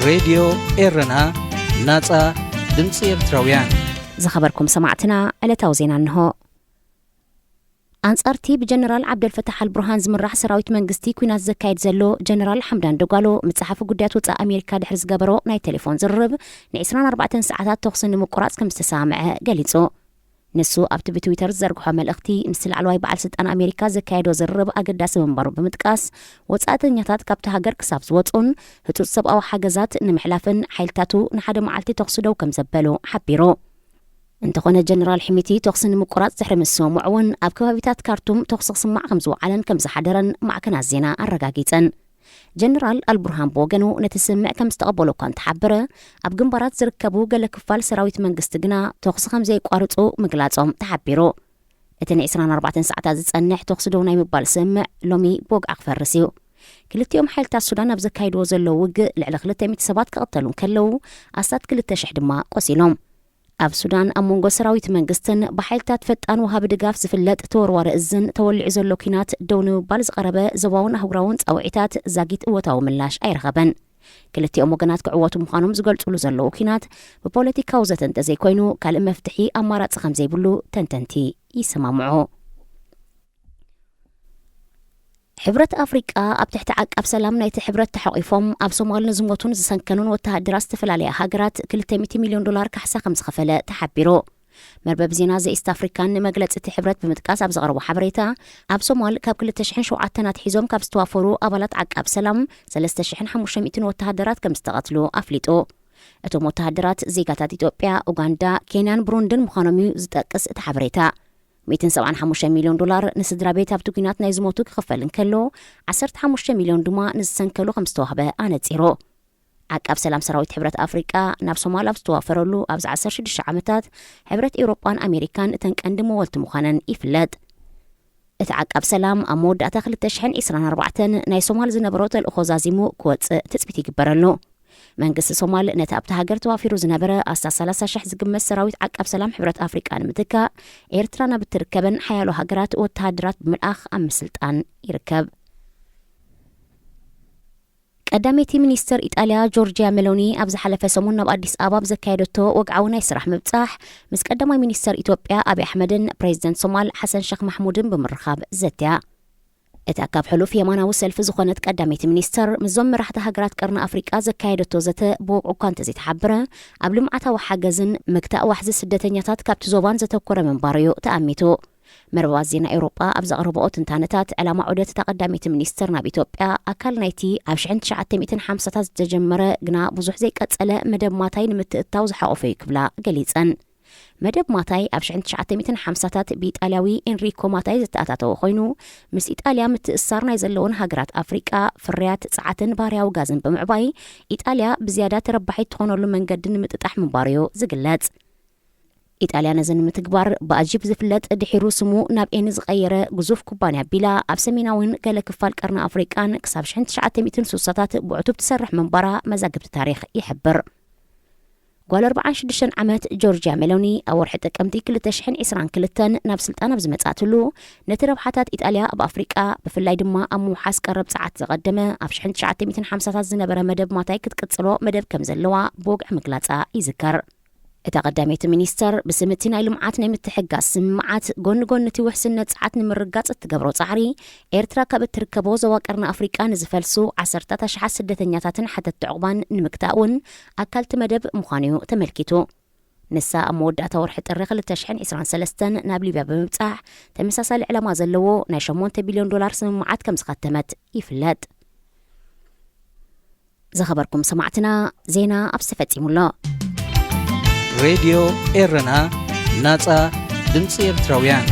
ሬድዮ ኤረና፣ ናጻ ድምጺ ኤርትራውያን። ዝኸበርኩም ሰማዕትና፣ ዕለታዊ ዜና እንሆ። ኣንጻርቲ ብጀነራል ዓብደልፈታሕ ኣልቡርሃን ዝምራሕ ሰራዊት መንግስቲ ኲናት ዘካየድ ዘሎ ጀነራል ሓምዳን ደጓሎ፣ ምስ ጸሓፊ ጉዳያት ወጻኢ ኣሜሪካ ድሕሪ ዝገበሮ ናይ ቴሌፎን ዝርርብ፣ ን24 ሰዓታት ተኹሲ ንምቁራጽ ከም ዝተሰማምዐ ገሊጹ። ንሱ ኣብቲ ብትዊተር ዝዘርግሖ መልእኽቲ፣ ምስቲ ላዕለዋይ በዓል ስልጣን ኣሜሪካ ዘካየዶ ዝርርብ ኣገዳሲ ምንባሩ ብምጥቃስ፣ ወጻእተኛታት ካብቲ ሃገር ክሳብ ዝወጹን ህጹጽ ሰብኣዊ ሓገዛት ንምሕላፍን ሓይልታቱ ንሓደ መዓልቲ ተኹሲ ደው ከም ዘበሉ ሓቢሩ። እንተኾነ፣ ጀነራል ሕሚቲ ተኹሲ ንምቁራጽ ድሕሪ ምስምምዑ እውን፣ ኣብ ከባቢታት ካርቱም ተኹሲ ክስማዕ ከም ዝወዓለን ከም ዝሓደረን ማዕከናት ዜና ኣረጋጊጸን። ጀነራል ኣልቡርሃን ብወገኑ፣ ነቲ ስምምዕ ከም ዝተቐበሎ እኳ እንተሓበረ፣ ኣብ ግንባራት ዝርከቡ ገለ ክፋል ሰራዊት መንግስቲ ግና ተኹሲ ከም ዘየቋርጹ ምግላጾም ተሓቢሩ። እቲ ን24 ሰዓታት ዝጸንሕ ተኹሲ ደው ናይ ምባል ስምምዕ ሎሚ ብወግዒ ክፈርስ እዩ። ክልቲኦም ሓይልታት ሱዳን ኣብ ዘካይድዎ ዘለዉ ውግእ ልዕሊ 200 ሰባት ክቕተሉ እንከለዉ፣ ኣስታት 2,000 ድማ ቆሲሎም። ኣብ ሱዳን ኣብ መንጎ ሰራዊት መንግስትን ብሓይልታት ፈጣን ወሃቢ ድጋፍ ዝፍለጥ ተወርዋሪ እዝን ተወሊዑ ዘሎ ኲናት ደው ንምባል ዝቐረበ ዞባውን ኣህጉራውን ጻውዒታት ዛጊት እወታዊ ምላሽ ኣይረኸበን። ክልቲኦም ወገናት ክዕወቱ ምዃኖም ዝገልጹሉ ዘለዉ ኲናት ብፖለቲካዊ ዘተ እንተዘይኮይኑ ካልእ መፍትሒ ኣማራጺ ከም ዘይብሉ ተንተንቲ ይሰማምዑ። ሕብረት ኣፍሪቃ ኣብ ትሕቲ ዓቃብ ሰላም ናይቲ ሕብረት ተሓቒፎም ኣብ ሶማል ንዝሞቱን ዝሰንከኑን ወተሃደራት ዝተፈላለያ ሃገራት 200 ሚልዮን ዶላር ካሕሳ ከም ዝኸፈለ ተሓቢሩ። መርበብ ዜና ዘ ኢስት ኣፍሪካን ንመግለጺ እቲ ሕብረት ብምጥቃስ ኣብ ዘቕረቦ ሓበሬታ፣ ኣብ ሶማል ካብ 2007 ኣትሒዞም ካብ ዝተዋፈሩ ኣባላት ዓቃብ ሰላም 3,500 ወተሃደራት ከም ዝተቐትሉ ኣፍሊጡ። እቶም ወተሃደራት ዜጋታት ኢትዮጵያ፣ ኡጋንዳ፣ ኬንያን ብሩንድን ምዃኖም እዩ ዝጠቅስ እቲ ሓበሬታ። 175 ሚልዮን ዶላር ንስድራ ቤት ኣብቲ ኲናት ናይ ዝሞቱ ክኽፈል እንከሎ፣ 15 ሚልዮን ድማ ንዝሰንከሉ ከም ዝተዋህበ ኣነጺሩ። ዓቃብ ሰላም ሰራዊት ሕብረት ኣፍሪቃ ናብ ሶማል ኣብ ዝተዋፈረሉ ኣብዚ 16 ዓመታት፣ ሕብረት ኤውሮጳን ኣሜሪካን እተን ቀንዲ መወልቲ ምዃነን ይፍለጥ። እቲ ዓቃብ ሰላም ኣብ መወዳእታ 2024 ናይ ሶማል ዝነበሮ ተልእኾ ዛዚሙ ክወጽእ ትጽቢት ይግበረሉ። መንግስቲ ሶማል ነቲ ኣብቲ ሃገር ተዋፊሩ ዝነበረ ኣስታት 30,000 ዝግመት ሰራዊት ዓቃብ ሰላም ሕብረት ኣፍሪቃ ንምትካእ፣ ኤርትራ ናብ እትርከበን ሓያሎ ሃገራት ወተሃደራት ብምልኣኽ ኣብ ምስልጣን ይርከብ። ቀዳመይቲ ሚኒስተር ኢጣልያ ጆርጅያ ሜሎኒ ኣብ ዝሓለፈ ሰሙን ናብ ኣዲስ ኣበባ ብዘካየደቶ ወግዓዊ ናይ ስራሕ ምብጻሕ፣ ምስ ቀዳማይ ሚኒስተር ኢትዮጵያ ኣብይ ኣሕመድን ፕሬዚደንት ሶማል ሓሰን ሸኽ ማሕሙድን ብምርኻብ ዘትያ። እታ ካብ ሕሉፍ የማናዊ ሰልፊ ዝኾነት ቀዳመይቲ ሚኒስተር፣ ምስዞም መራሕቲ ሃገራት ቀርኒ ኣፍሪቃ ዘካየደቶ ዘተ ብወግዒ እኳ እንተዘይተሓበረ፣ ኣብ ልምዓታዊ ሓገዝን ምግታእ ዋሕዚ ስደተኛታት ካብቲ ዞባን ዘተኮረ ምንባሩ እዩ ተኣሚቱ። መርበባት ዜና ኤውሮጳ ኣብ ዘቕረበኦ ትንታነታት፣ ዕላማ ዑደት እታ ቀዳመይቲ ሚኒስተር ናብ ኢትዮጵያ፣ ኣካል ናይቲ ኣብ 1950ታት ዝተጀመረ ግና ብዙሕ ዘይቀጸለ መደብ ማታይ ንምትእትታው ዝሓቖፈ እዩ ክብላ ገሊጸን። መደብ ማታይ ኣብ 1950ታት ብኢጣልያዊ ኤንሪኮ ማታይ ዝተኣታተወ ኮይኑ፣ ምስ ኢጣልያ ምትእስሳር ናይ ዘለወን ሃገራት ኣፍሪቃ፣ ፍርያት ጸዓትን ባህርያዊ ጋዝን ብምዕባይ፣ ኢጣልያ ብዝያዳ ተረባሒት ትኾነሉ መንገዲ ንምጥጣሕ ምንባሩ እዩ ዝግለጽ። ኢጣልያ ነዚ ንምትግባር ብኣጂፕ ዝፍለጥ፣ ድሒሩ ስሙ ናብ ኤኒ ዝቐየረ ግዙፍ ኩባንያ ኣቢላ፣ ኣብ ሰሜናዊን ገለ ክፋል ቀርኒ ኣፍሪቃን ክሳብ 1960ታት ብዕቱብ ትሰርሕ ምንባራ መዛግብቲ ታሪኽ ይሕብር። ጓል 46 ዓመት ጆርጅያ ሜሎኒ ኣብ ወርሒ ጥቅምቲ 2022 ናብ ስልጣን ኣብ ዝመጻእትሉ፣ ነቲ ረብሓታት ኢጣልያ ኣብ ኣፍሪቃ፣ ብፍላይ ድማ ኣብ ምውሓስ ቀረብ ጸዓት ዘቐደመ፣ ኣብ 1950ታት ዝነበረ መደብ ማታይ ክትቅጽሎ መደብ ከም ዘለዋ ብወግዒ ምግላጻ ይዝከር። እታ ቀዳመይቲ ሚኒስተር፣ ብስም እቲ ናይ ልምዓት ናይ ምትሕግጋዝ ስምምዓት፣ ጎኒ ጎኒ እቲ ውሕስነት ጸዓት ንምርጋጽ እትገብሮ ጻዕሪ፣ ኤርትራ ካብ እትርከቦ ዞባ ቀርኒ ኣፍሪቃ ንዝፈልሱ ዓሰርታት ኣሽሓት ስደተኛታትን ሓተትቲ ዕቑባን ንምግታእ እውን ኣካል እቲ መደብ ምዃኑ እዩ ተመልኪቱ። ንሳ ኣብ መወዳእታ ወርሒ ጥሪ 2023 ናብ ሊብያ ብምብጻሕ፣ ተመሳሳሊ ዕላማ ዘለዎ ናይ 8 ቢልዮን ዶላር ስምምዓት ከም ዝኸተመት ይፍለጥ። ዝኸበርኩም ሰማዕትና፣ ዜና ኣብዚ ተፈጺሙ ኣሎ። ሬድዮ ኤረና፣ ናጻ ድምጺ ኤርትራውያን።